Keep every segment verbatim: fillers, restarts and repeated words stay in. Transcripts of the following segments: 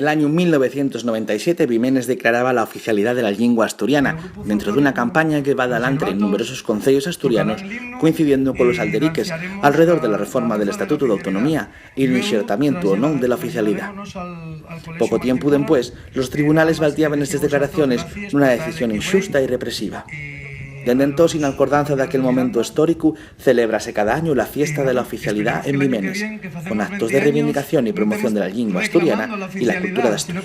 L'añu mil novecientos noventa y siete, Bimenes declaraba la oficialidá de la llingua asturiana, dentro d'una campaña que va dalantre en numerosos conceyos asturianos, coincidiendo colos alderiques, alredor de la reforma del Estatutu d'Autonomía y l'inxertamientu o non de la oficialidá. Poco tiempu dempués, los tribunales valtiaben estes declaraciones nuna decisión inxusta y represiva. Dende entós, y n'alcordanza d'aquel momentu históricu, celébrase cada añu la Fiesta de la Oficialidá en Bimenes, con actos de reivindicación y promoción de la llingua asturiana y la cultura d'Asturies.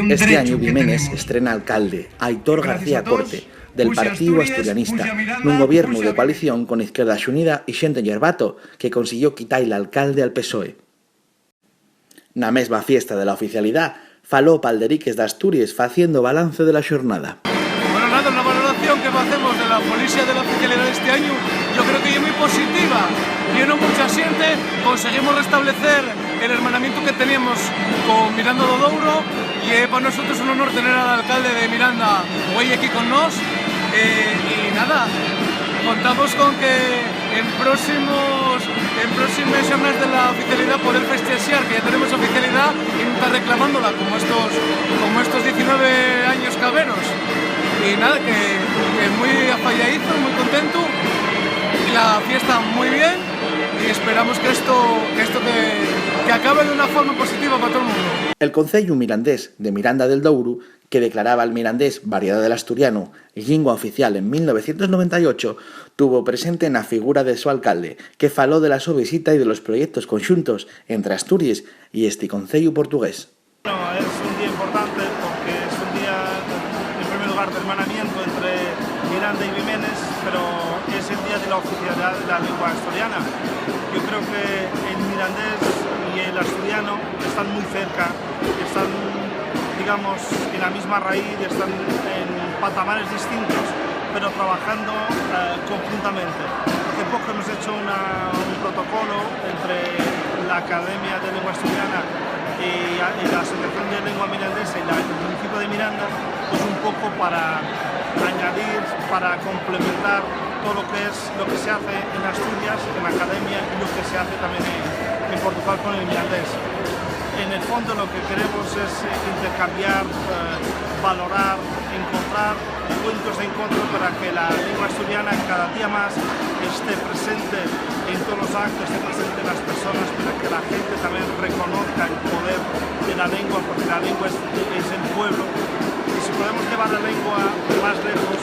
Esti añu Bimenes estrena alcalde, Aitor García Corte, del Partíu Asturianista, nun gobiernu de coalición con Izquierda Xunida y Xente Yerbato, que consiguió quita-y l'alcalde al PSOE. Na mesma fiesta de la oficialidá, faló p'alderiques d'Asturies faciendo balance de la xornada. Bueno, nada, una valoración que facemos de la política de la oficialidá d'esti añu, yo creo que ye mui positiva. Vino mucha xente, conseguimos restablecer el hermanamiento que teníamos con Miranda do Douro, y es para nosotros un honor tener al alcalde de Miranda hoy aquí con nos. Eh, y nada, contamos con que en próximos, en próximes xornaes de la oficialidá poder festexar que ya tenemos oficialidá y nun estar reclamándola como estos, como estos diecinueve años caberos. Y nada, que, que mui afayadizo, mui contentu, y la fiesta mui bien, y esperamos que esto, que esto que, que acabe de una forma positiva para todo el mundo. El Conceyu Mirandés de Miranda del Douro, que declaraba el mirandés, variedá del asturiano, llingua oficial en mil novecientos noventa y ocho, tuvo presente na figura de su alcalde, que faló de la so visita y de los proyectos conxuntos entre Asturies y esti conceyu portugués. Bueno, es un día importante porque es un día, en primer lugar, de hermanamiento entre Miranda y Bimenes, pero es el día de la oficialidad de la lengua asturiana. Yo creo que el mirandés y el asturiano están muy cerca, están, digamos, en la misma raíz, están en patamares distintos, pero trabajando, eh, conjuntamente. Hace poco hemos hecho una, un protocolo entre la Academia de Lengua Asturiana y, y la Asociación de Lengua Mirandesa y la, el municipio de Miranda, pues un poco para añadir, para complementar todo lo que es lo que se hace en Asturias, en la academia, y lo que se hace también en, en Portugal con el mirandés. En el fondo lo que queremos es, eh, intercambiar, eh, valorar, encontrar puntos de encuentro para que la lengua asturiana cada día más esté presente en todos los actos, esté presente en las personas, para que la gente también reconozca el poder de la lengua, porque la lengua es, es el pueblo. Y si podemos llevar la lengua más lejos,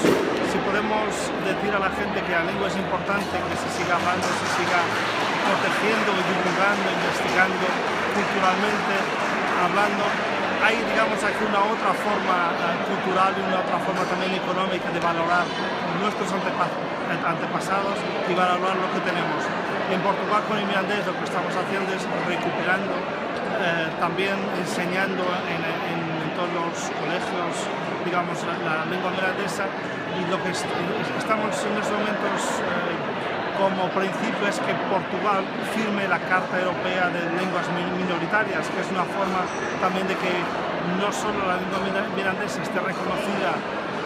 si podemos decir a la gente que la lengua es importante, que se siga hablando, se siga protegiendo, divulgando, investigando culturalmente, hablando, hay, digamos, aquí una otra forma, eh, cultural y una otra forma también económica de valorar nuestros antepa-, antepasados y valorar lo que tenemos. En Portugal, con el mirandés, lo que estamos haciendo es recuperando, eh, también enseñando en, en, en todos los colegios, digamos, la, la lengua mirandesa. Y lo que est-, est-, estamos en estos momentos, eh, como principio es que Portugal firme la Carta Europea de Lenguas Mi-, Minoritarias, que es una forma también de que no solo la lengua mira-, mirandesa esté reconocida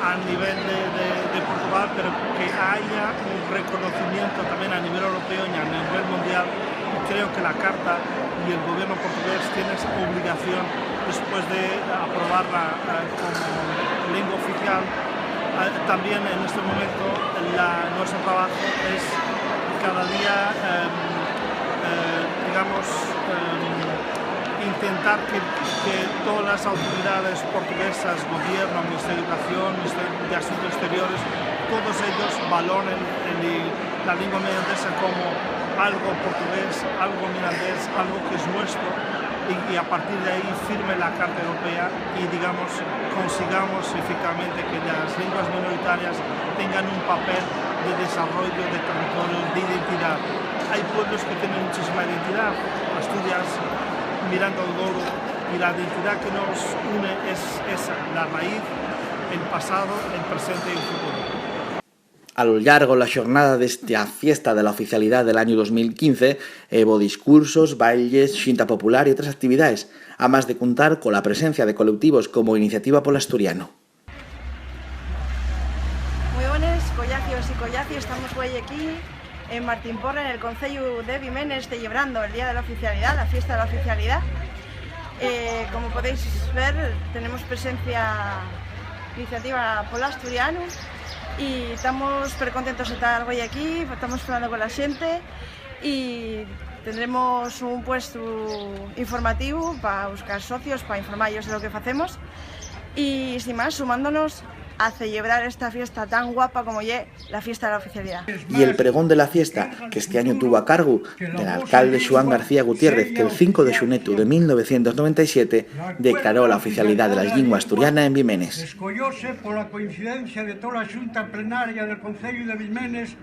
a nivel de, de, de Portugal, pero que haya un reconocimiento también a nivel europeo y a nivel mundial. Y creo que la Carta y el gobierno portugués tiene esa obligación, después de aprobarla, eh, como lengua oficial, eh, también en este momento la, nuestro trabajo es cada día, em, eh, digamos, em, intentar que, que todas las autoridades portuguesas, gobierno, Ministerio de Educación, Ministerio de Asuntos Exteriores, todos ellos valoren el, la lengua mirandesa como algo portugués, algo mirandés, algo que es nuestro, y, y a partir de ahí firme la Carta Europea y, digamos, consigamos efectivamente que las lenguas minoritarias tengan un papel de desarrollo de territorios, de identidad. Hay pueblos que tienen muchísima identidad. Asturias, Miranda do Douro, y la identidad que nos une es esa, la raíz, el pasado, el presente y el futuro. A lo llargo la xornada d'esta fiesta de la oficialidá del añu dos mil quince, hebo discursos, bailes, xinta popular y otres actividaes, amás de contar cola presencia de coleutivos como Iniciativa pol Asturiano. Muy bones, collacios y collacios, estamos güei aquí en Martín Porro, en el Conceyu de Bimenes, celebrando el Día de la Oficialidad, la fiesta de la oficialidad. Eh, como podéis ver, tenemos presencia iniciativa pol asturianu y estamos percontentos de estar hoy aquí, estamos hablando con la gente y tendremos un puestu informativo para buscar socios, para informallos de lo que hacemos y, sin más, sumándonos a celebrar esta fiesta tan guapa como ye la fiesta de la oficialidad. Y el pregón de la fiesta, que este año tuvo a cargo del alcalde Xuan García Gutiérrez, que el cinco de xunetu de mil novecientos noventa y siete declaró la oficialidad de la lengua asturiana en Bimenes. Escoyóse pola coincidencia de tola Xunta Plenaria del Conceyu de Bimenes